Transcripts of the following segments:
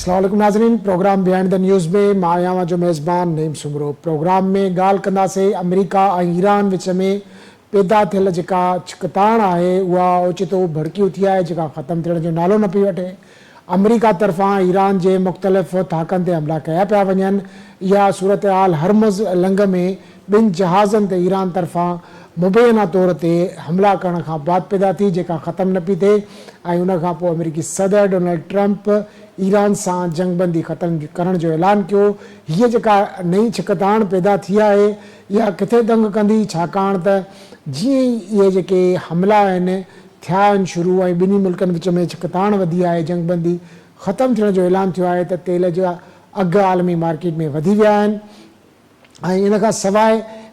اسلام عليڪم ناظرين پروگرام بيهائنڊ the news ۾ مان آهيان اوهان جو ميزبان نعيم سومرو پروگرام ۾ ڳالهه ڪنداسين آمريڪا ۽ ايران وچ ۾ پيدا ٿيل جيڪا ڇڪتاڻ آهي اها اوچتو ڀڙڪي اٿي آهي جيڪا ختم ٿيڻ جو نالو نه پئي وٺي آمريڪا طرفان ايران جي مختلف ٿاڪن تي حملا ڪيا پيا وڃن. اها صورتحال هرمز لنگهه ۾ ٻن جهازن تي ايران طرفان مبينا طور تي حملا ڪرڻ کان بعد پيدا ٿي جيڪا ختم نه پئي ٿئي ۽ ان کان پوء آمريڪي صدر ڊونلڊ ٽرمپ ايران سان جنگ بندي ختم ڪرڻ جو اعلان ڪيو. هيء جيڪا نئين ڇڪتاڻ پيدا ٿي آهي اها ڪٿي دنگ ڪندي ڇاڪاڻ ته جيئن ئي اهي جيڪي حملا آهن ٿيا آهن شروع ۽ ٻنهي ملڪن وچ ۾ ڇڪتاڻ وڌي آهي، جنگ بندي ختم ٿيڻ جو اعلان ٿيو آهي ته تيل جا اگهه عالمي مارڪيٽ ۾ وڌي ويا آهن ۽ ان کان سواء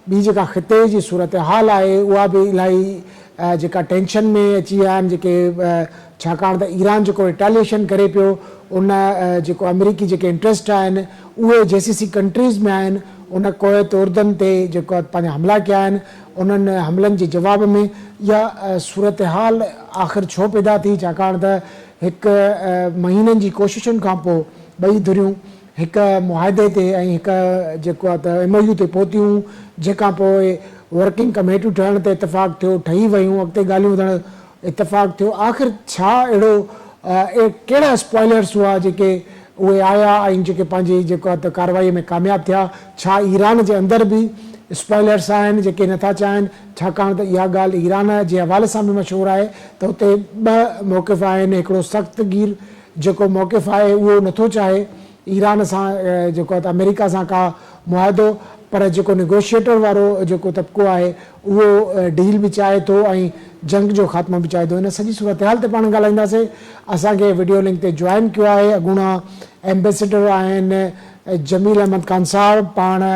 ٻي جيڪا خطي جي صورتحال آهي اها به الاهي جيڪا ٽينشن ۾ اچي ويا آهن جيڪي ڇاڪاڻ ته ايران جيڪو ريٽاليئيشن ڪري پيو ان جيڪو آمريڪي جيڪي انٽريسٽ آهن اهي جي سي سي ڪنٽريز ۾ آهن ان ڪويت اردن تي جيڪو پنهنجا حملا ڪيا آهن انهن حملن جي جواب ۾ اها صورتحال آخر ڇو پيدا ٿي ڇاڪاڻ ته هڪ مهينن جي ڪوششن کانپوء ٻئي ڌريون هڪ معاهدي تي ۽ هڪ جيڪو آهي ته ايم او يو تي پهتيون جنهن کانپوء ورڪنگ ڪميٽيون ٺهڻ تي اتفاق ٿيو ٺهي ويون اڳتي ڳالهيون وڌڻ اتفاق ٿيو آخر ڇا اهڙو ڪهڙا اسپوائلرس هئا جيڪي اهي آيا ۽ جيڪي پنهنجي جيڪو آهي ته ڪارروائي ۾ ڪامياب ٿيا ڇا ايران جي اندر به اسپوائلرس آهن جيڪي نٿا چاهين ڇاڪاڻ ته اها ڳالهه ايران جي حوالي سان به مشهور آهي ته اتي ٻه موقف آهن هڪڙو سخت گير جيڪو موقف آهي اهو نٿو چاهي ايران سان جيڪو آهي ته آمريڪا سان ڪا معاهدو پر جيڪو نيگوشيئيٽر وارو جيڪو طبقو آهي اهو ڊيل به چاهي ٿو ۽ جنگ جو خاتمو به چاهي ٿو ان سڄي صورتحال تي پاڻ ڳالهائينداسين اسان کي وڊيو لنڪ تي جوائن ڪيو آهي اڳوڻا ايمبيسيڊر آهن جميل احمد خان صاحب پاڻ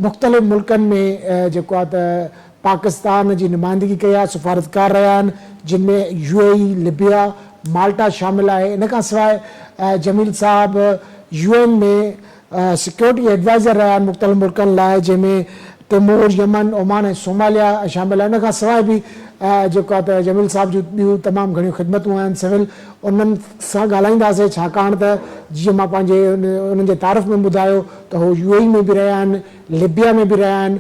مختلف ملڪن ۾ جيڪو آهي ته پاڪستان جي نمائندگي ڪئي آهي سفارتڪار رهيا آهن جن ۾ يو اي اي لبيا مالٽا شامل آهي ان کان سواء جميل صاحب يو اين ۾ سيڪيورٽي ايڊوائزر رهيا آهن مختلف ملڪن لاء جنهن ۾ تيمور، يمن، اومان ۽ صوماليا شامل آهن ان کان سواء به جيڪو آهي ته جميل صاحب جون ٻيون تمام گهڻيون خدمتون آهن سول انهن سان ڳالهائينداسين ڇاڪاڻ ته جيئن مان پنهنجي انهن جي تعارف ۾ ٻڌايو ته هو يو اي اي ۾ به رهيا آهن لبيا ۾ به رهيا آهن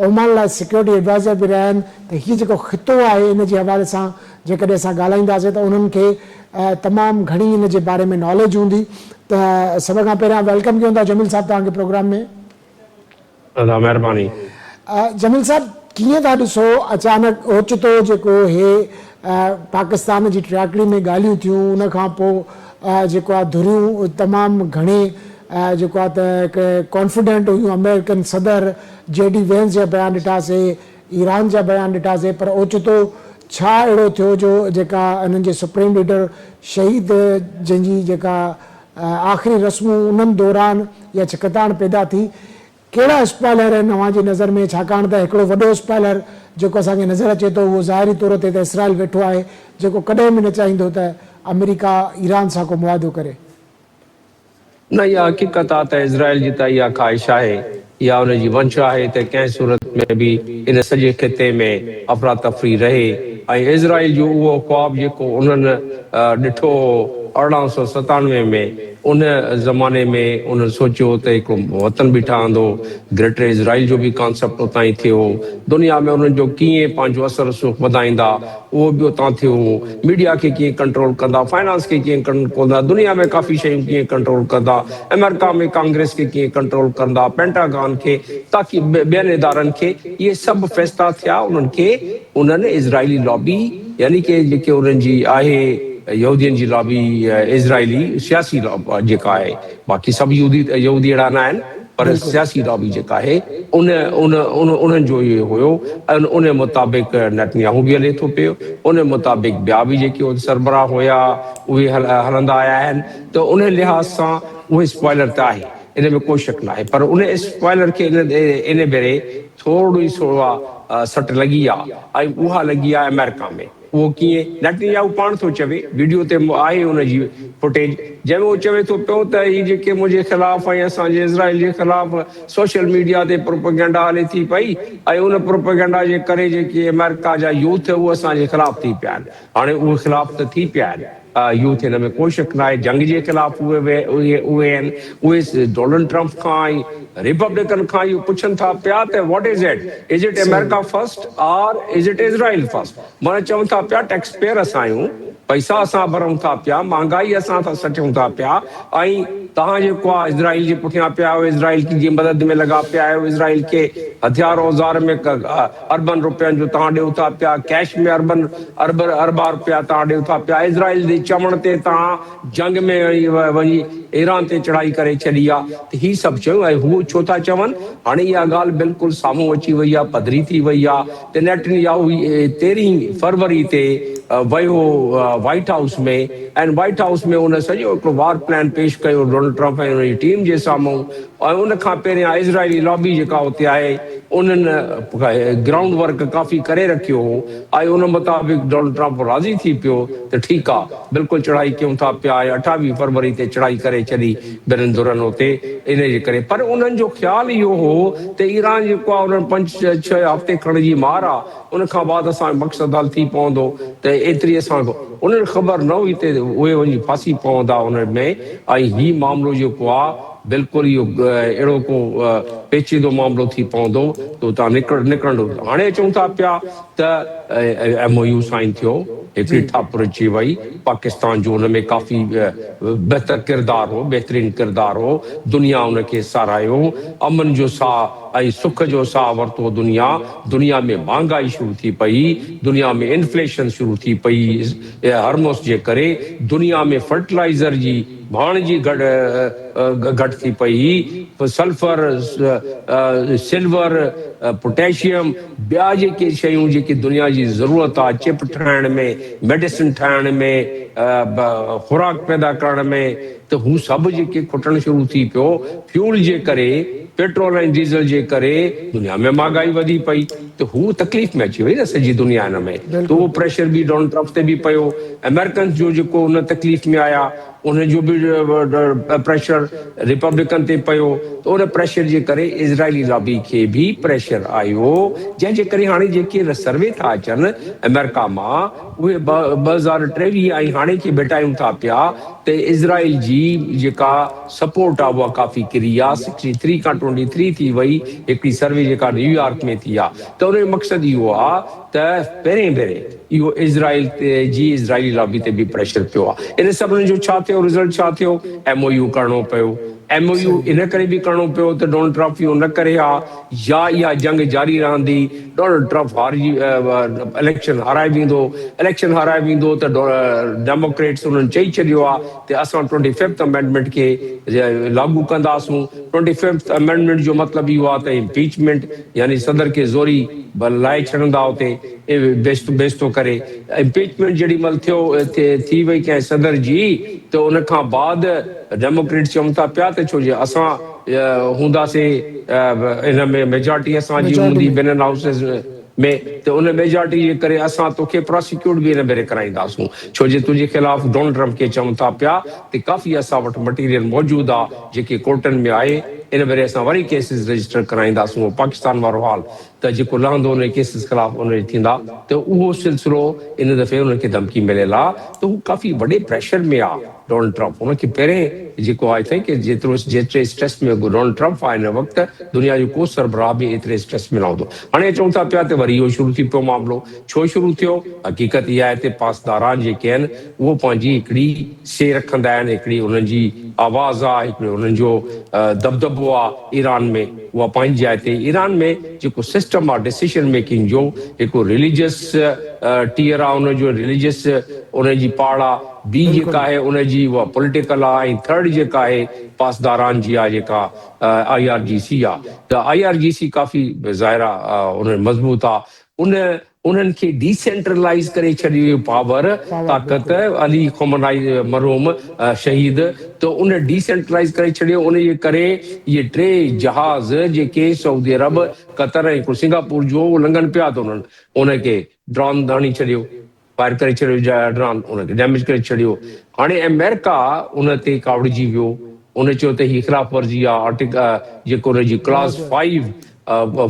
اومان لاء سيڪيورٽي ايڊوائزر به رهيا آهن ته هي جيڪو خطو آهي ان جي حوالي سان جيڪڏهن اسان ڳالهائينداسين ته انهن کي تمام گهڻي ان جي باري ۾ ناليج هوندي ته سڀ کان پهريان welcome ڪيون ٿا جميل صاحب توهان کي پروگرام ۾. ادا مهرباني. جميل صاحب ڪيئن ٿا ڏسو اچانڪ اوچتو جيڪو هي پاڪستان جي ٽياڪڙي ۾ ڳالهيون ٿيون ان کان پوء جيڪو آهي ڌريون تمام گهڻي جيڪو آهي ته هڪ ڪانفيڊنٽ هيون آمريڪن صدر جي ڊي وينس جا بيان ڏٺاسي ايران جا بيان ڏٺاسي پر اوچتو ڇا اهڙو ٿيو جو جيڪا انهن جي سپريم ليڊر شهيد جنهن جي جيڪا آخري رسمون انهن دوران اها ڇڪتاڻ پيدا ٿي ڪهڙا اسپوائلر آهن اوهان جي نظر ۾ ڇاڪاڻ ته هڪڙو وڏو اسپوائلر جيڪو اسان کي نظر اچي ٿو اهو ظاهري طور تي ته اسرائيل ويٺو آهي جيڪو ڪڏهن به نه چاهيندو ته آمريڪا ايران سان ڪو معاهدو ڪري. نه اها حقيقت آ ته اسرائيل جي ته اها خواهش آهي، اها ان جي منشا آهي ته ڪنهن صورت ۾ به ان سڄي خطي ۾ افراتفري رهي ۽ اسرائيل جو اهو خواب جيڪو انهن ڏٺو هو 1897 ۾ ان زماني ۾ انهن سوچيو ته هڪڙو وطن به ٺهندو، گريٽر اسرائيل جو به ڪانسيپٽ اتان ئي ٿيو هو، دنيا ۾ انهن جو ڪيئن پنهنجو اثر رسوخ وڌائيندا اهو به اتان ٿيو هو، ميڊيا کي ڪيئن ڪنٽرول ڪندا، فائنانس کي ڪيئن ڪنٽرول ڪندا، دنيا ۾ ڪافي شيون ڪيئن ڪنٽرول ڪندا، آمريڪا ۾ ڪانگريس کي ڪيئن ڪنٽرول ڪندا، پينٽاگان کي تاڪي ٻين ادارن کي اهي سڀ فيصلا ٿيا انهن کي انهن اسرائيلي لابي يعني ڪي جيڪي انهن جي آهي يهودين جي لابي اسرائيلي سياسي جيڪا آهي باقي سڀ يهودي يهودي اهڙا نه آهن پر بلڪل. سياسي لابي جيڪا آهي ان ان ان انهن جو اهو هيو ۽ ان مطابق نتنياهو به هلي ٿو پيو ان مطابق ٻيا به جيڪي سربراهه هيا اهي هلندا آيا آهن ته ان لحاظ سان اهي اسپوائلر ته آهي ان ۾ ڪو شڪ ناهي پر ان اسپوائلر کي ان ان ڀيري ٿورڙو ئي سو سٽ لڳي آ ۽ اها لڳي آ آمريڪا ۾ اهو ڪيئن؟ نتنياهو پاڻ ٿو چوي، وڊيو تي آهي ان جي فوٽيج، جنهن ۾ هو چوي ٿو پيو ته هي جيڪي منهنجي خلاف ۽ اسان جي اسرائيل جي خلاف سوشل ميڊيا تي پروپيگنڊا هلي ٿي پئي ۽ ان پروپيگنڊا جي ڪري جيڪي آمريڪا جا يوٿ اهي اسان جي خلاف ٿي پيا آهن. هاڻي اهي خلاف ته ٿي پيا آهن. يوٿ هن ۾ ڪو شڪ ناهي جنگ جي خلاف اهي اهي اهي آهن اهي ڊونلڊ ٽرمپ کان ۽ ريپبلڪن کان اهو پڇن ٿا پيا ته what is it is it America first or is it Israel first معنيٰ چون ٿا پيا ٽيڪس پيئر اسان آهيون پئسا اسان ڀرون ٿا پيا مهانگائي اسان ٿا سٺيون ٿا پيا ۽ توهان جيڪو آهي اسرائيل جي پٺيان پيا آهيو اسرائيل جي مدد ۾ لڳا پيا آهيو اسرائيل کي هٿيار اوزار ۾ اربن روپين جو توهان ڏيو ٿا پيا ڪيش ۾ اربن ارب اربها روپيا توهان ڏيو ٿا پيا اسرائيل جي چوڻ تي توهان جنگ ۾ وڃي ايران تي چڙهائي ڪري ڇڏي آ ته هي سڀ شيون ۽ هو ڇو ٿا چون هاڻي اها ڳالهه بلڪل سامهون اچي وئي آ پڌري ٿي وئي آ ته نيٽن ياهو تيرهين فروري تي ويو وائيٽ هائوس ۾ ۽ وائيٽ هائوس ۾ ان سڄو هڪڙو وار پلان پيش ڪيو ڊونلڊ ٽرمپ ۽ ان جي ٽيم جي سامهون ۽ ان کان پهريان اسرائيلي لابي جيڪا اتي آهي انهن گرائونڊ ورڪ ڪافي ڪري رکيو هو ۽ ان مطابق ڊونلڊ ٽرمپ راضي ٿي پيو ته ٺيڪ آ بلڪل چڙهائي ڪيون ٿا پيا ۽ 28 فروري تي چڙهائي ڪري ڇڏي ٻنهن ڌرن اتي انهي جي ڪري پر انهن جو خيال اهو هو ته ايران جيڪو آ انهن پنج ڇهه هفتي کڻ جي مار آ ان کان بعد اسان جو مقصد حل ٿي پوندو ته ايتري اسان انهن کي خبر نه هئي ته اهي وڃي ڦاسي پوندا انهن ۾ ۽ هي معاملو جيڪو آ بلڪل اهو اهڙو ڪو پيچيدو معاملو ٿي پوندو ته اتان نڪرڻ هاڻي اچون ٿا پيا ته ايم او يو سائن ٿيو، هڪڙي ٺاپر اچي وئي، پاڪستان جو ان ۾ ڪافي بهتر ڪردار هو، بهترين ڪردار هو، دنيا ان کي ساراهيو، امن جو ساهه ۽ سک جو ساهه ورتو دنيا، دنيا ۾ مهانگائي شروع ٿي پئي، دنيا ۾ انفليشن شروع ٿي پئي هرموس جي ڪري، دنيا ۾ فرٽلائيزر جي ڀاڻ جي گهٽ ٿي پئي، سلفر، سلور، پوٽيشيم، ٻيا جيڪي شيون جيڪي دنيا جي ضرورت آ چپ ٺاهڻ ۾، ميڊيسن ٺاهڻ ۾، خوراڪ پيدا ڪرڻ ۾ ته هو سڀ جيڪي کٽڻ شروع ٿي پيو، فيول جي ڪري، پيٽرول ۽ ڊيزل جي ڪري دنيا ۾ مهانگائي وڌي پئي ته هو تڪليف ۾ اچي وئي نه سڄي دنيا ان ۾ ته اهو پريشر به ڊونلڊ ٽرمپ تي به پيو، آمريڪنز جو جيڪو ان تڪليف ۾ آيا ان جو به پريشر ريپبلڪن تي پيو ته ان پريشر جي ڪري اسرائيلي لابي کي به پريشر آيو جنهن جي ڪري هاڻي جيڪي سروي ٿا اچن آمريڪا مان اهي 2023 ۽ هاڻي کي ڀيٽايون ٿا پيا ته اسرائيل جي جيڪا سپورٽ آ اها ڪافي ڪري آ سڪسٽي ٿري کان ٽوئنٽي ٿري ٿي وئي هڪڙي سروي جيڪا نيويارڪ ۾ ٿي آ ته ان جو مقصد اهو آ ته پهرين ڀيري اهو اسرائيل تي جي اسرائيلي لابي تي به پريشر پيو آهي ان سڀني جو ڇا ٿيو رزلٽ ڇا ٿيو ايم او يو ڪرڻو پيو ايم او يو ان ڪري به ڪرڻو پيو ته ڊونلڊ ٽرمپ اهو نه ڪري ها يا اها جنگ جاري رهندي ڊونلڊ ٽرمپ هارجي اليڪشن هارائي ويندو اليڪشن هارائي ويندو ته ڊيموڪريٽس انهن چئي ڇڏيو آهي ته اسان ٽوئنٽي ففٿ امينڊمينٽ کي لاڳو ڪنداسون ٽوئنٽي ففٿ امينڊمينٽ جو مطلب اهو آهي ته امپيچمينٽ يعني صدر کي زوري لاهي ڇڏندا اتي بيستو ڪري امپيچمينٽ جيڏي مهل ٿيو ٿي وئي ڪنهن صدر جي ته ان کان بعد ڊيموڪريٽس چون ٿا پيا ته ڇو جي اسان هونداسين ان ۾ ميجارٽي اسان جي هوندي ٻنهن هائوسز ۾ ته ان ميجارٽي جي ڪري اسان توکي پراسيڪيوٽ به ان ڀيري ڪرائينداسون ڇو جي تنهنجي خلاف ڊونلڊ ٽرمپ کي چون ٿا پيا ته ڪافي اسان وٽ مٽيريل موجود آ جيڪي ڪورٽن ۾ آهي ان ڀيري اسان وري ڪيسز رجسٽر ڪرائينداسون اهو پاڪستان وارو حال ته جيڪو لهندو ان جي ڪيسز خلاف ان جي ٿيندا ته اهو سلسلو ان دفعي انهن کي ڌمڪي مليل آ ته هو ڪافي وڏي پريشر ۾ آ ڊونلڊ ٽرمپ ان کي پهرين جيڪو I think جيترو جيتري اسٽريس ۾ ڊونلڊ ٽرمپ آ هن وقت دنيا جو ڪو سربراهه به ايتري اسٽريس ۾ نه هوندو هاڻي اچون ٿا پيا ته وري اهو شروع ٿي پيو معاملو ڇو شروع ٿيو حقيقت اها آهي ته پاسداران جيڪي آهن اهو پنهنجي هڪڙي سي رکندا آهن، هڪڙي انهن جي آواز آ، هڪڙو انهن جو دٻدٻو آ ايران ۾ اها پنهنجي جاء تي ايران ۾ جيڪو سسٽم آ ڊسيشن ميڪنگ جو هڪڙو رليجس ٽيئر آ ان جو رليجس ان جي پاڙ آ، ٻي جيڪا آهي ان جي اها پوليٽيڪل آ ۽ ٿرڊ جيڪا آهي پاسداران جي آ جيڪا I R جي سي آ ته I R جي سي ڪافي ظاهر آ ان مضبوط آ ان انهن کي ڊي سينٽرلائيز ڪري ڇڏيو ويو پاور، طاقت، علي خمنائي مرحوم شهيد ته ان ڊي سينٽرلائيز ڪري ڇڏيو ان جي ڪري اهي ٽي جهاز جيڪي سعودي عرب، قطر ۽ هڪڙو سنگاپور جو هو لنگهن پيا ته انهن ان کي ڊران هڻي ڇڏيو فائر ڪري ڇڏيو ڊران ان کي ڊيميج ڪري ڇڏيو هاڻي آمريڪا ان تي ڪاوڙجي ويو ان چيو ته هي خلاف ورزي آ آرٽيڪل جيڪو ان جي ڪلاز فائيو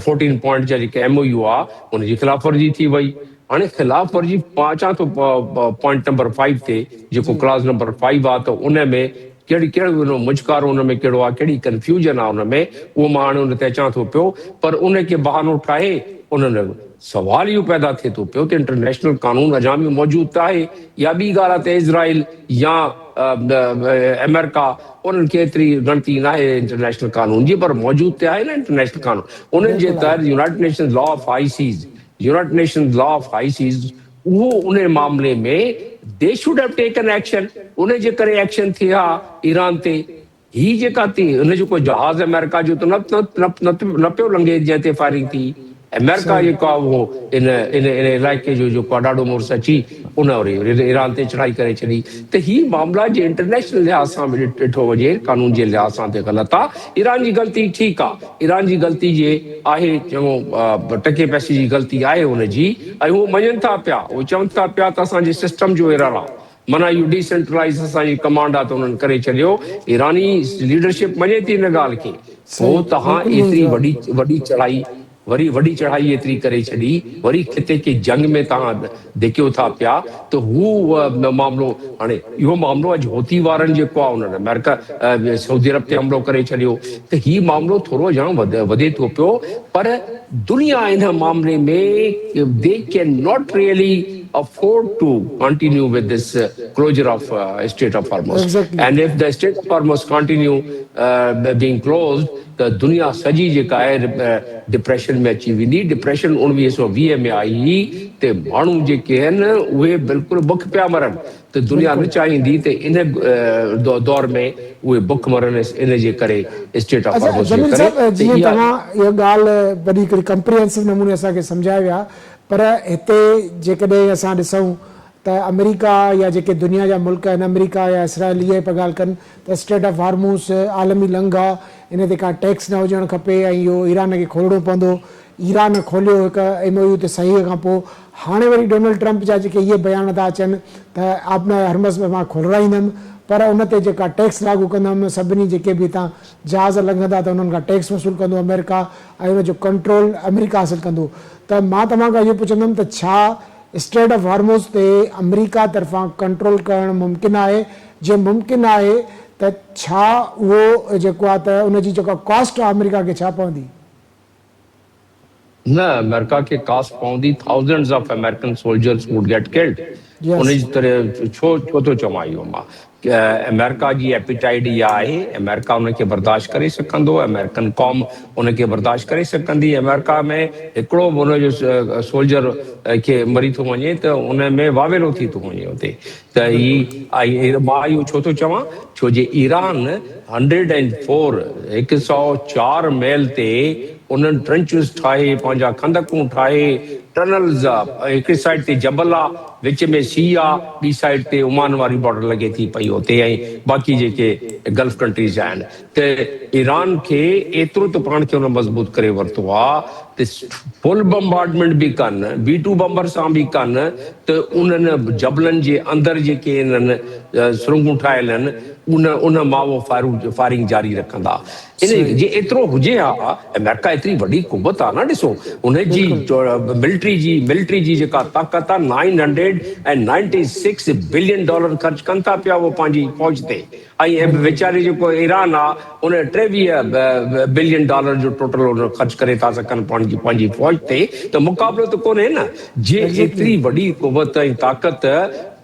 فورٽين پوائنٽ جا جيڪي ايم او يو آ ان جي خلاف ورزي ٿي وئي. هاڻي خلاف ورزي مان اچان ٿو پوائنٽ نمبر فائيو تي جيڪو ڪلاز نمبر فائيو آ ته ان ۾ ڪهڙي ڪهڙو ان مجڪارو ان ۾ ڪهڙو آ ڪهڙي ڪنفيوزن آ ان ۾ اهو مان هاڻي ان تي اچان ٿو پيو پر ان کي بهانو ٺاهي انهن سوال اهو پيدا ٿئي ٿو پيو ته انٽرنيشنل قانون اڃا به موجود ته آهي يا ٻي ڳالهه آ ته اسرائيل يا آمريڪا انهن کي ايتري ڳڻتي ناهي انٽرنيشنل قانون جي پر موجود ته آهي نه انٽرنيشنل قانون انهن جي تحت United Nations law of high seas United Nations law of high seas اهو ان معاملي ۾ they should have taken action ان جي ڪري ايڪشن ٿئي ها ايران تي هي جيڪا ٿي ان جو ڪو جهاز آمريڪا جو ته نه نه پيو لنگهي جنهن تي فائرنگ ٿي آمريڪا جيڪو آهي اهو ان ان ان علائقي جو جيڪو آهي ڏاڍو مڙس اچي ان وري ايران تي چڙهائي ڪري ڇڏي ته هي معاملا جي انٽرنيشنل لحاظ سان به ڏٺو وڃي قانون جي لحاظ سان ته غلط آهي ايران جي غلطي ٺيڪ آهي ايران جي غلطي جي آهي چڱو ٽڪي پئسي جي غلطي آهي ان جي ۽ هو مڃن ٿا پيا هو چون ٿا پيا ته اسان جي سسٽم جو ايرر آ معنيٰ اهو ڊي سينٽرلائيز اسان جي ڪمانڊ آ ته انهن ڪري ڇڏيو ايراني ليڊرشپ مڃي ٿي ان ڳالهه کي پوء توهان ايتري وڏي وڏي چڙهائي وري وڏي چڙهائي ايتري ڪري ڇڏي وري خطي کي جنگ ۾ توهان ڌڪيو ٿا پيا ته هو معاملو هاڻي اهو معاملو اڄ حوثي وارن جيڪو آهي انهن آمريڪا سعودي عرب تي حملو ڪري ڇڏيو ته هي معاملو ٿورو اڃا وڌي ٿو پيو پر دنيا ان معاملي ۾ they can not really afford to continue with this closure of strait of Hormuz and if the strait of Hormuz continue being closed ته دنيا سڄي جيڪا آهي ڊپريشن ۾ اچي ويندي، ڊپريشن 1920 ۾ آئي هئي ته ماڻهو جيڪي آهن اهي بلڪل بک پيا مرن ته دنيا نه چاهيندي ته ان دور ۾ اهي بک مرن ان جي ڪري اسٽيٽ آف اڇا هارمز جي جميل ڪري صاحب ته جيئن اها توهان اها ڳالهه وڏي هڪڙي ڪمپريهنسو نموني اسان کي سمجهائي ويا پر هتي جيڪڏهن اسان ڏسون ته آمريڪا يا جيڪي دنيا جا ملڪ آهن آمريڪا يا اسرائيل اها ئي پيا ڳالهه ڪن ته اسٽريٽ آف هارموز عالمي لنگهه آهي ان تي ڪا ٽيڪس نه هجڻ کپي ۽ اهو ايران کي کولڻو پوندو ايران کوليو هڪ ايم او يو تي صحيح کان پوء هاڻي وري ڊونلڊ ٽرمپ جا جيڪي اهي بيان ٿا اچن ته آبناء هرمز به مان کولرائيندم پر ان تي جيڪا ٽيڪس لاڳو ڪندم سڀني جيڪي به هتان جهاز لنگهندا ته انهن کان ٽيڪس وصول ڪندو آمريڪا ۽ ان جو ڪنٽرول آمريڪا حاصل ڪندو ته مان توهان کان اهو پڇندم ته ڇا اسٽريٽ آف هارموز تي آمريڪا طرفان ڪنٽرول ڪرڻ ممڪن آهي؟ جي ممڪن آهي ته ڇا اهو جيڪو آهي ته ان جي جيڪا ڪاسٽ آهي آمريڪا کي ڇا پوندي؟ نه آمريڪا کي ڪاسٽ پوندي thousands of American soldiers would get killed ان جي طرح ڇو ڇو ٿو چوان اهو مان آمريڪا جي ايپيٽائيڊ اها آهي، آمريڪا ان کي برداشت ڪري سگهندو، آمريڪن قوم ان کي برداشت ڪري سگهندي، آمريڪا ۾ هڪڙو به ان جو سولجر کي مري ٿو وڃي ته ان ۾ واويلو ٿي ٿو وڃي اتي ته هي مان اهو ڇو ٿو چوان ڇو جي ايران هنڊريڊ اينڊ فور هڪ سئو چار ميل تي انهن ٽرنچز ٺاهي پنهنجا خندقون ٺاهي ٽنلز هڪڙي سائيڊ تي جبل آ وچ ۾ سي آ ٻي سائيڊ تي عمان واري بارڊر لڳي ٿي پئي اتي ۽ باقي جيڪي گلف ڪنٽريز آهن ته ايران کي ايترو ته پاڻ کي ان مضبوط ڪري ورتو آ ته فل بمبارڊمينٽ به ڪن بي ٽو بمبر سان به ڪن ته انهن جبلن جي اندر جيڪي انهن سرنگون ٺاهيل آهن ان ان مان اهو فائرنگ جاري رکندا ان جي ايترو هجي ها آمريڪا ايتري وڏي قوت آ نه ڏسو ان جي ملٽري جي ملٽري جي جيڪا طاقت آ nine hundred ۽ ninety six billion dollar خرچ ڪن ٿا پيا اهو پنهنجي فوج تي ۽ ويچاري جيڪو ايران آ ان 23 بلين ڊالر جو ٽوٽل ان خرچ ڪري ٿا سگهن پنهنجي پنهنجي فوج تي ته مقابلو ته ڪونهي نه جي ايتري وڏي قوت ۽ طاقت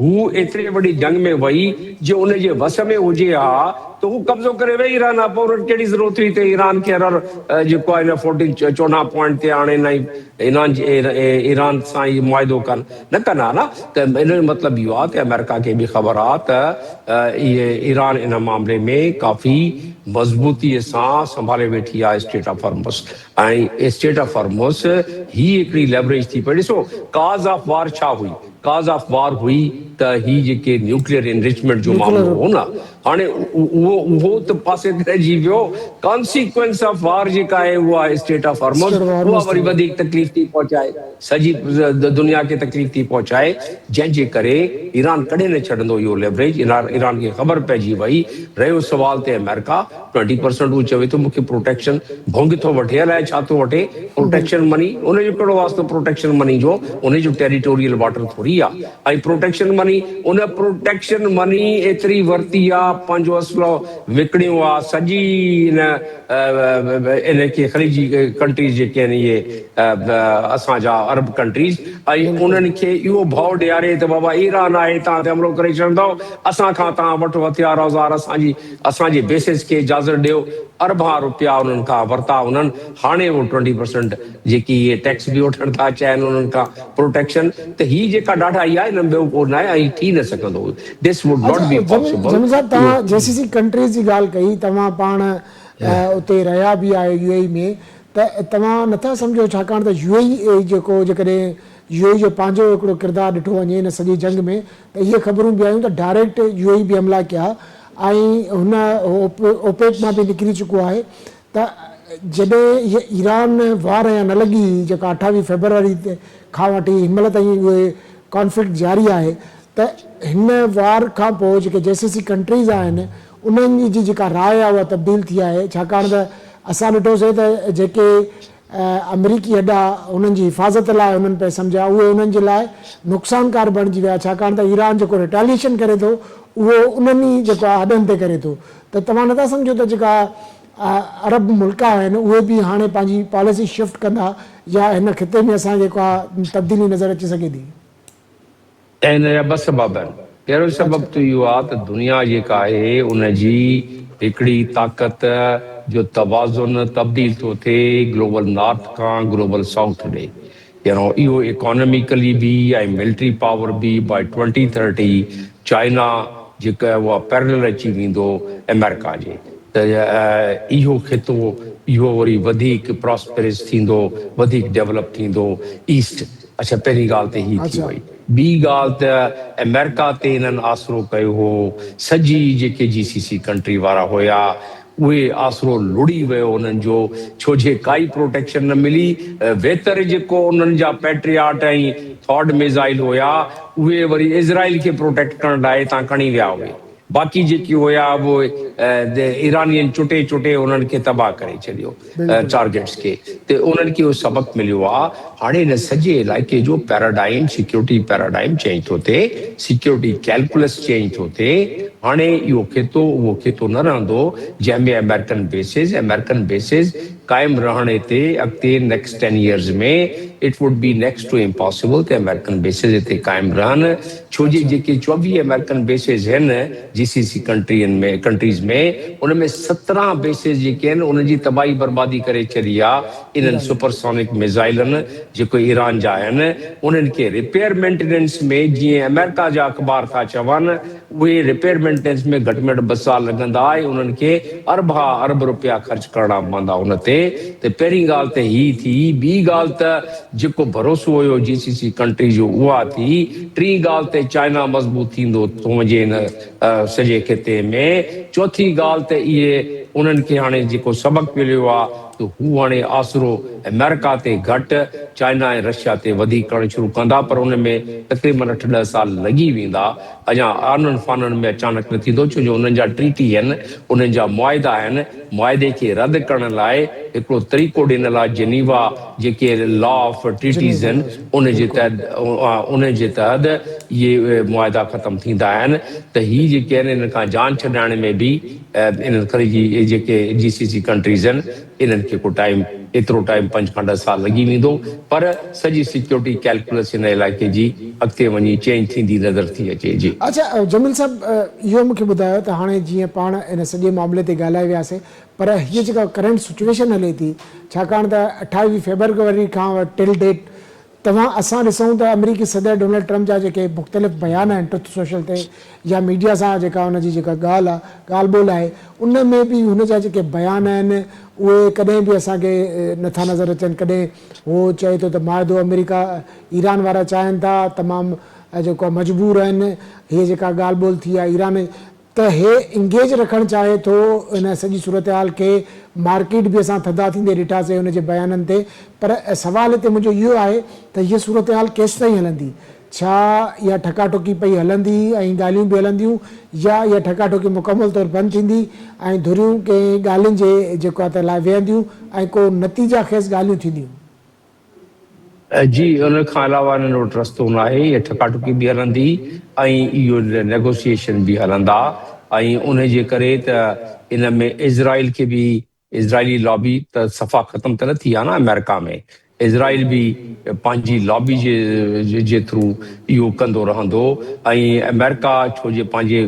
هو ايتري وڏي جنگ ۾ وئي جي ان جي وس ۾ هجي ها ته هو قبضو ڪري ويهي رهن ها پوء انهن ڪهڙي ضرورت هئي ته ايران کي هر هر جيڪو آهي ان فورٽين چوڏهن پوائنٽ تي آڻين ۽ ايران جي ايران سان هي معاهدو ڪن نه ڪن ها نه ته ان جو مطلب اهو آهي ته آمريڪا کي به خبر آهي ته اهي ايران ان معاملي ۾ ڪافي مضبوطي سان سنڀالي ويٺي آهي strait of Hormuz ۽ strait of Hormuz هي هڪڙي ليوريج ٿي پئي ڏسو ڪاز آف وار ڇا هئي ڪاز آف وار هئي ته. ته هي جيڪي نيوڪليئر انرچمينٽ جو معاملو هو نه هاڻي اهو اهو ته پاسي تي رهجي ويو، ڪانسيڪوئنس آف وار جيڪا آهي اها اسٽيٽ آف هرمز اها وري وڌيڪ تڪليف ٿي پهچائي سڄي دنيا کي تڪليف ٿي پهچائي جنهن جي ڪري ايران ڪڏهن نه ڇڏندو اهو ليوريج ايران کي خبر پئجي وئي رهيو سوال ته آمريڪا ٽوئنٽي پرسنٽ هو چوي ٿو مونکي پروٽيڪشن ڀونگ ٿو وٺي الائي ڇا ٿو وٺي پروٽيڪشن مني ان جو ڪهڙو واسطو پروٽيڪشن مني جو ان جو ٽيريٽوريل واٽر ٿوري آ ۽ پروٽيڪشن مني ان پروٽيڪشن مني ايتري ورتي آ پنهنجو اسلحو وڪڻيو آ سڄي ان ان کي خليجي ڪنٽريز جيڪي آهن اهي اسان جا عرب ڪنٽريز ۽ انهن کي اهو ڀؤ ڏياري ته بابا ايران آهي تان تي حملو ڪري ڇڏندو اسان کان تان وٺو هٿيار اوزار اسان جي اسان جي بيسز کي اجازت ڏيو، اربها روپيا انهن کان ورتا انهن، هاڻي اهو ٽوئنٽي پرسنٽ جيڪي اهي ٽيڪس به وٺڻ ٿا چاهين انهن کان پروٽيڪشن ته هي جيڪا ڏاڍائي آهي ان ۾ ٻيو ڪو ناهي ۽ ٿي نه سگهندو this would not be possible. Jamil صاحب توهان جي سي سي ڪنٽريز جي ڳالهه ڪئي توهان پاڻ اتي رهيا به آهيو يو اي اي ۾ ته توهان نٿا سمجهو ڇاڪاڻ ته يو اي اي جيڪو جيڪڏهن يو اي جو پنهنجو هڪڙو ڪردار ڏٺو وڃي ان سڄي جنگ ۾ ته اهي خبرون به آيون ته ڊائريڪٽ يو اي به حملا ڪيا ۽ هن اوپيڪ مان به نڪري چڪو آهي ته جڏهن هيء ايران وار اڃا نه لڳي هئي جيڪا اٺاويهه فيبروري کان وٺي هن مهل تائين اهي ڪانفلڪٽ جاري آهي ته هن وار کان پوء جيڪي جي سي سي ڪنٽريز آهن انهن جي جيڪا راء آهي اها تبديل ٿي آهي ڇاڪاڻ ته اسان ڏٺوسي ته جيڪي آمريڪي اڏا انهن جي حفاظت لاء انهن پئي سمجهيا اهي انهن جي لاء نقصانڪار بڻجي ويا ڇاڪاڻ ته ايران جيڪو ريٽاليئيشن ڪري ٿو اهو انهن ئي جيڪو آهي اڏن تي ڪري ٿو ته توهان نٿا سمجهو ته جيڪا عرب ملڪ آهن اهي به هاڻي پنهنجي پاليسي شفٽ ڪندا يا هن خطي ۾ اسان کي ڪا تبديلي نظر اچي سگهي ٿي؟ ۽ ان جا ٻه سبب آهن. پهريون سبب ته اهو آهي ته دنيا جيڪا آهي ان جي هڪڙي طاقت جو توازن تبديل ٿو ٿئي گلوبل نارٿ کان گلوبل سائوٿ ڏي يعني اهو اڪاناميڪلي به ۽ ملٽري پاور به باء ٽوئنٽي ٿرٽي چائنا جيڪو آهي اها پيرلل اچي ويندو آمريڪا جي ته اهو خطو اهو وري وڌيڪ پراسپرس ٿيندو وڌيڪ ڊولپ ٿيندو ايسٽ اڇا پهرين ڳالهه ته هي ٿي وئي. ٻي ڳالهه ته آمريڪا تي انهن آسرو ڪيو هو، سڄي جيڪي جي سي سي ڪنٽري وارا هيا اهي آسرو لڙي ويو انهن جو ڇو جي ڪائي پروٽيڪشن نه ملي، ويتر جيڪو انهن جا پيٽرياٽ ۽ ٿارڊ ميزائل هيا اهي وري اسرائيل کي پروٽيڪٽ ڪرڻ لاء هتان کڻي ويا اهي باقي جيڪي هيا اهي ايرانين چٽي چٽي انهن کي تباهه ڪري ڇڏيو ٽارگيٽس کي ته انهن کي اهو سبق مليو آ هاڻي هن سڄي علائقي جو پيراڊائم سيڪيورٽي پيراڊائم چينج ٿو ٿئي سيڪيورٽي ڪيلڪولس چينج ٿو ٿئي هاڻي اهو خطو اهو خطو نه رهندو جنهن ۾ آمريڪن بيسز آمريڪن بيسز قائم رهڻ هتي اڳتي next ten years ۾ it would be next to impossible ته آمريڪن بيسز هتي قائم رهن ڇو جي جيڪي 24 آمريڪن بيسز هن جي سي سي ڪنٽرين ۾ ڪنٽريز ۾ ان ۾ 17 بيسز جيڪي آهن انهن جي تباهي بربادي ڪري ڇڏي آ انهن سپر سونڪ ميزائلن جيڪو ايران جا آهن انهن کي رپيئر مينٽيننس ۾ جيئن آمريڪا جا اخبار ٿا چون اهي رپيئر مينٽيننس ۾ گهٽ ۾ گهٽ ٻه سال لڳندا ۽ انهن کي اربها ارب روپيا خرچ ڪرڻا پوندا ان تي ته پهرين ڳالهه ته هي ٿي ٻي ڳالهه ته جيڪو ڀروسو هيو جي سي سي ڪنٽري جو اها ٿي ٽين ڳالهه ته چائنا مضبوط ٿيندو ٿو وڃي هن سڄي خطي ۾ چوٿين ڳالهه ته اهي انهن کي هاڻي جيڪو سبق مليو آهي ته هو هاڻي آسرو آمريڪا تي گهٽ چائنا ۽ رشيا تي وڌيڪ ڪرڻ شروع ڪندا پر ان ۾ تقريبن اٺ ڏهه سال لڳي ويندا اڃا آنن فانن ۾ اچانڪ نه ٿيندو ڇو جو انهن جا ٽريٽي آهن انهن جا معاهدا آهن معاهدي کي رد ڪرڻ لاء هڪڙو طريقو ڏنل آهي جنيوا جيڪي لا آف ٽريٽيز آهن ان جي تحت ان جي تحت اهي معاهدا ختم ٿيندا آهن ته هي جيڪي آهن انهن کان جان ڇڏائڻ ۾ به انهن خليجي جيڪي جي سي سي ڪنٽريز آهن انهن کي ڪو ٽائيم ايترو ٽائيم پنج کان ڏھ سال لڳي ويندو پر سڄي سيڪيورٽي ڪيلڪولس هن علائقي جي اڳتي وڃي چينج ٿيندي نظر ٿي اچي جي. اڇا جميل صاحب اهو مون کي ٻڌايو ته هاڻي جيئن پاڻ ان سڄي معاملي تي ڳالهائي وياسي پر هيء جيڪا ڪرنٽ سچويشن هلي ٿي ڇاڪاڻ ته اٺاويهه فيبروري کان ٽل ڊيٽ توهان اسان ڏسون ته آمريڪي صدر ڊونلڊ ٽرمپ جا جيڪي مختلف بيان آهن ٽروٿ سوشل تي يا ميڊيا سان جيڪا ان جي جيڪا ڳالهه آهي ڳالهه ٻولهه آهي ان ۾ به هن جا جيڪي بيان آهن اهي ڪڏهن به اسان کي نٿا نظر اچن ڪڏهن هو چئي ٿو ته معاهدو آمريڪا ايران وارا چاهين ٿا تمام جيڪو آهي مجبور آهن هيء جيڪا ڳالهه ٻولهه ٿي آهي ايران ته هي انگيج رکڻ چاهي ٿو ان سڄي صورتحال کي مارڪيٽ به اسان ٿڌا ٿيندي ڏٺاسين ان جي بيانن تي پر سوال هتي منهنجو اهو آهي ته هيء صورتحال ڪيستائين هلندي؟ ڇا اها ٺڪا ٺوڪي پئي هلندي ۽ ڳالهيون به هلنديون يا اها ٺڪا ٺوڪي مڪمل طور بند ٿيندي ۽ ڌريون ڪنهن ڳالهين جي جيڪو آهي ته لاء ويهنديون ۽ ڪو نتيجا خيز ڳالهيون ٿينديون؟ جي ان کان علاوه انهن وٽ رستو ناهي، اها ٺڪاٺڪي به هلندي ۽ اهو نيگوسيئيشن به هلندا ۽ ان جي ڪري ته ان ۾ اسرائيل کي به اسرائيلي لابي ته صفا ختم ته نه ٿي آهي نه آمريڪا ۾ اسرائيل به پنهنجي لابي جي جي ٿرو اهو ڪندو رهندو ۽ آمريڪا ڇو جي پنهنجي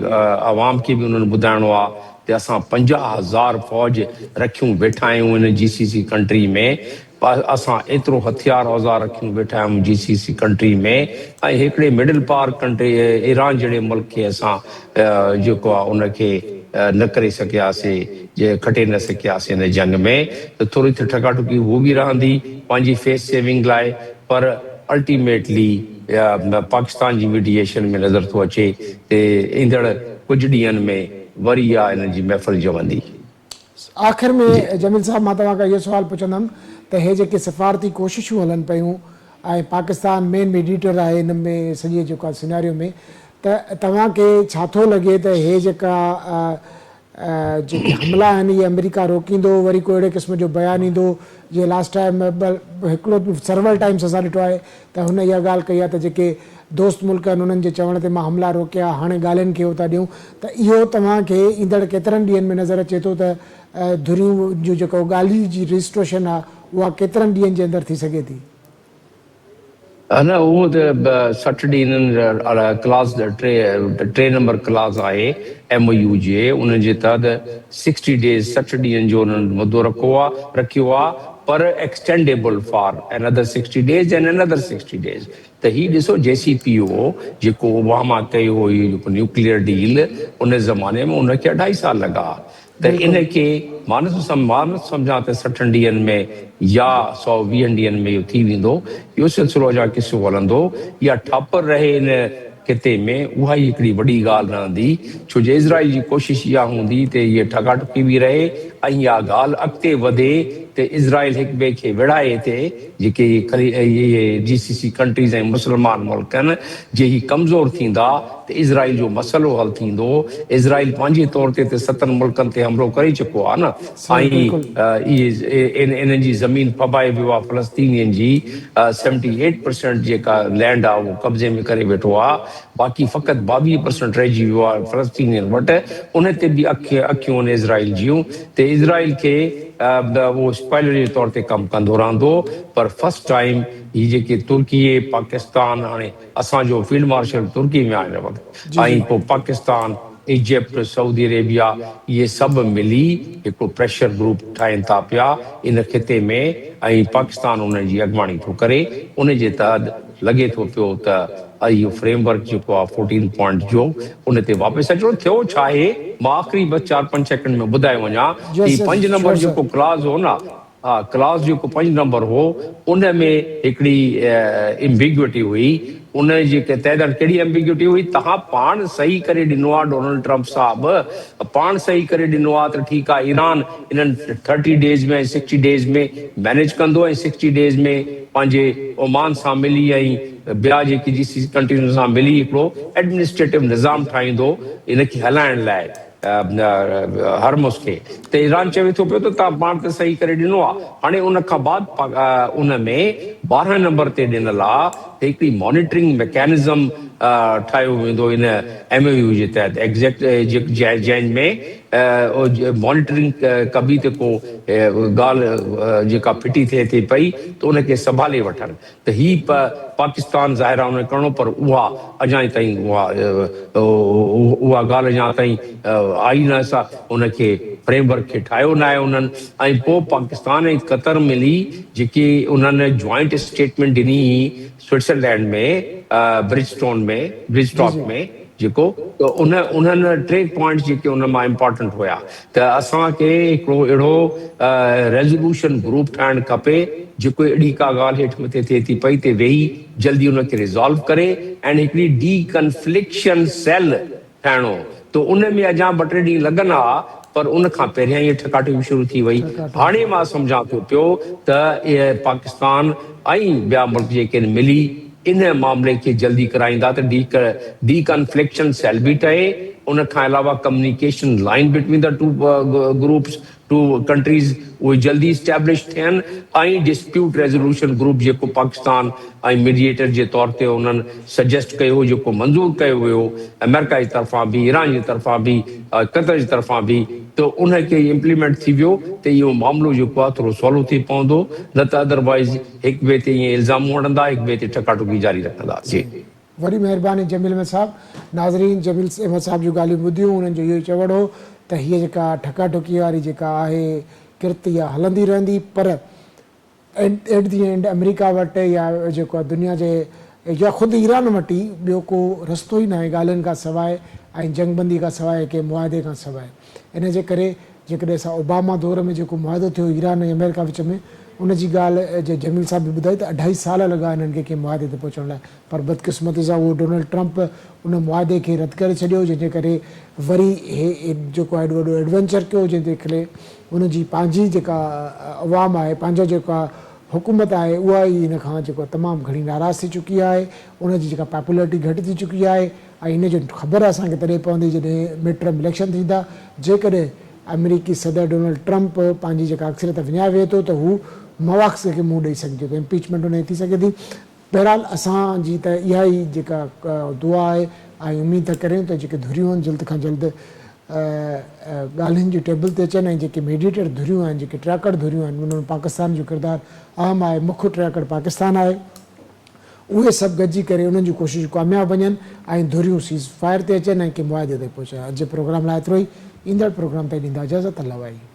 عوام کي به انهن ٻڌائڻو آهي ته اسان 50,000 فوج رکيون ويٺا آهيون ان جي سي سي ڪنٽري ۾ اسان ايترو هٿيار اوزار رکيون ويٺا آهيون جي سي سي ڪنٽري ۾ ۽ هڪڙي مڊل پاور ڪنٽري ايران جهڙي ملڪ کي اسان جيڪو آهي ان کي نه ڪري سگهياسي جي کٽي نه سگهياسي ان جنگ ۾ ته ٿوري ته ٺڪا ٺڪي هو به رهندي پنهنجي فيس سيونگ لاء پر الٽيميٽلي پاڪستان جي ميڊيئيشن ۾ نظر ٿو اچي ته ايندڙ ڪجهه ڏينهن ۾ وري اها انهن جي محفل جمندي. آخر ۾ جميل صاحب مان توهان کان اهو سوال پڇندم ته هي جيڪي سفارتي ڪوششون هلن پيون ۽ پاڪستان مين ميڊيٽر آهي ان ۾ سڄي جيڪو آهي سيناريو ۾ ته توهان کي ڇا ٿو لڳي ته هي جيڪا جيڪي حملا آهن اهي آمريڪا روڪيندو وري ڪو اهڙي قسم جو بيان ايندو جيئن لاسٽ ٽائيم هڪڙو سرول ٽائمس اسان ڏٺو آهي ته هن اها ڳالهه ڪئي آهي ته جيڪي دوست ملڪ آهن انهن جي چوڻ تي مان حملا روڪيا هاڻي ڳالهين کي اتان ڏيون ته اهو توهان کي ايندڙ ڪيترن ڏينهن ۾ نظر اچي ٿو ته ڌريون جون جيڪو ڳالهي جي رجسٽريشن آهي اها ڪيترن ڏينهن جي اندر ٿي سگهي ٿي؟ نه اهو ته 60 ڏينهن ڪلاز 3 نمبر ڪلاز آهي ايم او يو جي ان جي تحت سڪسٽي ڊيز 60 ڏينهن جو انهن مدو رکيو آهي پر extendable for another 60 days and another 60 days ته هي ڏسو جي سي پي او جيڪو اوباما ڪيو هو اهو جيڪو نيوڪليئر ڊيل ان زماني ۾ ان کي اڍائي سال لڳا ته ان کي مان نٿو مان نٿو سمجهان ته سٺن ڏينهن ۾ يا سو ويهن ڏينهن ۾ اهو ٿي ويندو اهو سلسلو اڃا قصو هلندو اها ٺاپر رهي ان خطي ۾ اها ئي هڪڙي وڏي ڳالهه رهندي، ڇو جو اسرائيل جي ڪوشش اها هوندي ته هيء ٺڪاٺڪي به رهي ۽ اها ڳالهه اڳتي وڌي ته اسرائيل هڪ ٻئي کي وڙهائي هتي جيڪي اهي جي سي سي ڪنٽريز ۽ مسلمان ملڪ آهن جي هي ڪمزور ٿيندا ته اسرائيل جو مسئلو حل ٿيندو اسرائيل پنهنجي طور تي ته ستن ملڪن تي حملو ڪري چڪو آهي نه ۽ اهي انهن جي زمين ڦٻائي ويو آهي فلسطينين جي سيونٽي ايٽ پرسينٽ جيڪا لينڊ آ اهو قبضي ۾ ڪري ويٺو آ باقي فقط 22 پرسينٽ رهجي ويو آ فلسطينين وٽ ان تي به اکيون آهن اسرائيل جون ته اسرائيل کي اهو اسپائلر جي طور تي ڪم ڪندو رهندو پر فرسٽ ٽائيم هي جيڪي ترڪي پاڪستان هاڻي اسان جو فيلڊ مارشل ترڪي ۾ آ هن وقت ۽ پوء پاڪستان ايجپٽ، سعودي عريبيا اهي سڀ ملي هڪڙو پريشر گروپ ٺاهين ٿا پيا ان خطي ۾ ۽ پاڪستان انهن جي اڳواڻي ٿو ڪري ان جي تحت لڳي ٿو پيو ته اهو فريم ورڪ جيڪو آهي فورٽين پوائنٽ جو ان تي واپس اچڻو ٿيو ڇا آهي مان آخري بس چار پنج سيڪنڊ ۾ ٻڌائي وڃان ته هي پنج نمبر جيڪو ڪلاز هو نه ها ڪلاس جيڪو پنج نمبر هو ان ۾ هڪڙي ايمبيگوئٽي هئي ان جي تحت ڪهڙي ايمبيگوئٽي هئي توهان پاڻ صحيح ڪري ڏنو آهي ڊونلڊ ٽرمپ صاحب پاڻ صحيح ڪري ڏنو آهي ته ٺيڪ آهي ايران انهن thirty days ۾ ۽ sixty days ۾ manage ڪندو ۽ سڪسٽي ڊيز ۾ پنهنجي عمان سان ملي ۽ ٻيا جيڪي جي سي ڪنٽريز سان ملي هڪڙو ايڊمنسٽريٽو نظام ٺاهيندو ان کي هلائڻ لاء هرمز کي ته ايران چوي ٿو پيو ته توهان پاڻ ته صحيح ڪري ڏنو آ هاڻي ان کان بعد ان ۾ 12 نمبر تي ڏنل آ ته هڪڙي مانيٽرنگ ميڪانزم ٺاهيو ويندو ان ايم او يو جي تحت ايگزيڪٽ جنهن ۾ مانيٽرنگ ڪبي ته ڪو ڳالهه جيڪا ڦٽي ٿئي ٿي پئي ته ان کي سنڀالي وٺن ته هي پاڪستان ظاهر آهي ان ڪرڻو پر اها اڃا تائين اها اها ڳالهه اڃا تائين آئي نه سا ان کي فريم ورڪ کي ٺاهيو نه آهي انهن ۽ پوء پاڪستان ۽ قطر ملي جيڪي انهن جوائنٽ اسٽيٽمينٽ ڏني هئي سوئٽزرلينڊ ۾ برج اسٽون ۾ برج ٽاڪ ۾ جيڪو ته ان انهن ٽي پوائنٽس جيڪي ان مان امپارٽنٽ هيا ته اسان کي هڪڙو اهڙو ريزولوشن گروپ ٺاهڻ کپي جيڪو اهڙي ڪا ڳالهه هيٺ مٿي ٿئي ٿي پئي تي ويهي جلدي ان کي ريزالو ڪري ۽ هڪڙي ڊي ڪنفلڪشن سيل ٺاهڻو ته ان ۾ اڃا ٻه ٽي ڏينهن لڳن ها پر ان کان پهريان ئي ٺڪاٺڪي شروع ٿي وئي. هاڻي مان سمجهان ٿو پيو ته اهي پاڪستان ۽ ٻيا ملڪ جيڪي آهن ملي ان معاملي کي جلدي ڪرائيندا ته ڊي ڪنفلڪشن سيل به ٺهي ان کان علاوه communication line between the two groups two countries اهي جلدي اسٽيبلش ٿين ۽ ڊسپيوٽ ريزولوشن گروپ جيڪو پاڪستان ۽ ميڊيئيٽر جي طور تي انهن سجيسٽ ڪيو هو جيڪو منظور ڪيو ويو آمريڪا جي طرفان به ايران جي طرفان به ۽ قطر جي طرفان به ته ان کي امپليمينٽ ٿي ويو ته اهو معاملو جيڪو آهي ٿورو سولو ٿي پوندو نه ته ادروائيز هڪ ٻئي تي ائين الزام هڻندا هڪ ٻئي تي ٺڪا ٺڪي جاري رکندا جي. وڏي مهرباني جميل احمد صاحب. ناظرين جميل احمد صاحب جون ڳالهيون ٻڌيون انهن جو اهو ئي چوڻ هو ته هيء جيڪا ٺڪا ٺڪي واري جيڪا آهي ڪرت اها هلندي رهندي پر ايٽ the and آمريڪا وٽ يا جيڪو آهي دنيا جي يا خود ايران وٽ ئي ٻيو ڪو رستو ئي ناهي ڳالهين کان سواء ۽ جنگ بندي کان سواء ڪنهن معاهدي کان سواء ان جي ڪري جيڪڏهن اسان اوباما دور ۾ جيڪو معاهدو ٿيو ايران ۽ آمريڪا وچ ۾ ان جي ڳالهه جي جميل صاحب به ٻڌائي ته اڍائي سال لڳا انهن کي ڪنهن معاهدي تي پهچڻ لاء پر بدقسمتي سان اهو ڊونلڊ ٽرمپ ان معاهدي کي رد ڪري ڇڏيو جنهن جي ڪري وري هي جيڪو آهي ايڏو وڏو ايڊوينچر ڪيو جنهن جي ڪري ان جي پنهنجي جيڪا عوام آهي پنهنجا جيڪا حڪومت آهي اها ئي هن کان جيڪو تمام گهڻي ناراض ٿي چڪي آهي ان جي جيڪا پاپولرٽي گهٽ ٿي چڪي آهي ۽ ان جي خبر اسان کي تڏهن پوندي جڏهن مڊ ٽرم اليڪشن ٿيندا. جيڪڏهن آمريڪي صدر ڊونلڊ ٽرمپ پنهنجي جيڪا اڪثريت وڃائي ويهي ٿو ته هو مواخذي کي منهن ڏئي سگهجي ٿو، امپيچمينٽ ان جي ٿي سگهي ٿي. بهرحال اسان جي ته اها ئي جيڪا دعا آهي ۽ اميد ٿا ڪريون ته جيڪي ڌريون آهن جلد کان جلد ڳالهين جي ٽيبل تي اچن ۽ جيڪي ميڊيئيٽر ڌريون آهن جيڪي ٽياڪڙ ڌريون آهن انهن ۾ پاڪستان جو ڪردار اهم آهي، مک ٽياڪڙ پاڪستان آهي. اهي سڀ گڏجي ڪري انهن جون ڪوششون ڪامياب وڃن ۽ ڌريون سيز فائر تي اچن ۽ ڪنهن معاهدي تائين پهچن. اڄ جي پروگرام لاء ايترو ئي. ايندڙ پروگرام تائين ڏيندا اجازت. الله واهي.